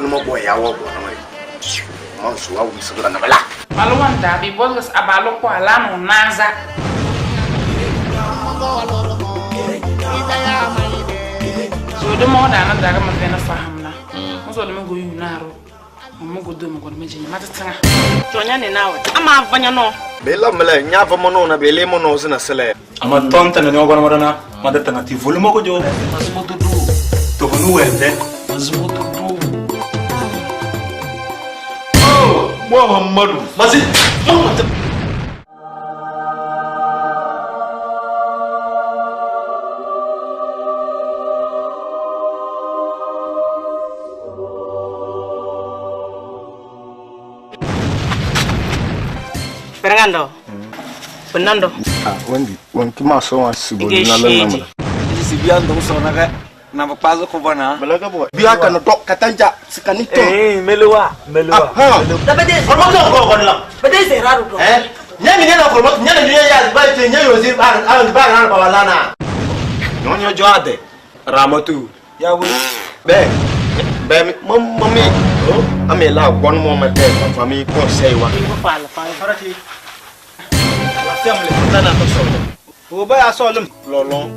Gonoma bɔ ya wɔ bɔ nama ye. Man su wa wum sigla na bala. Maluwanda bi bɔlgas abalo ko alano naza. So de mo da na daga ma vena fahamna. Mo so de mo go yu naro. Mo go do mo go me jinya mata tanga. Tonya ne nawe. Ama avanya no. Bela mele nya va mono na bele mono zina sele. Ama tonta na nyogo na marana, mada tanga ti volume ko jo. Mazmududu. To honu wende. Mazmududu. Oh, Muhammadu. Masi. Muhammadu. Fernando. Fernando. Ah, wendi, wanki ma so wa sigo Ige na la na. sheji. Sibiando usona ka na papazo ko bona. Balaga bo. Biya ka no to katanja sikani to. Eh, meluwa, meluwa. Ah, Nyonyo jo ade. Ramatu. Ya we. Be. Be mi mami mami. Ame la gbon mo ma te fami conseil wa. Ibo fala fala. Farati. Assembly na to so. Wo ba ya so lum. Lolon.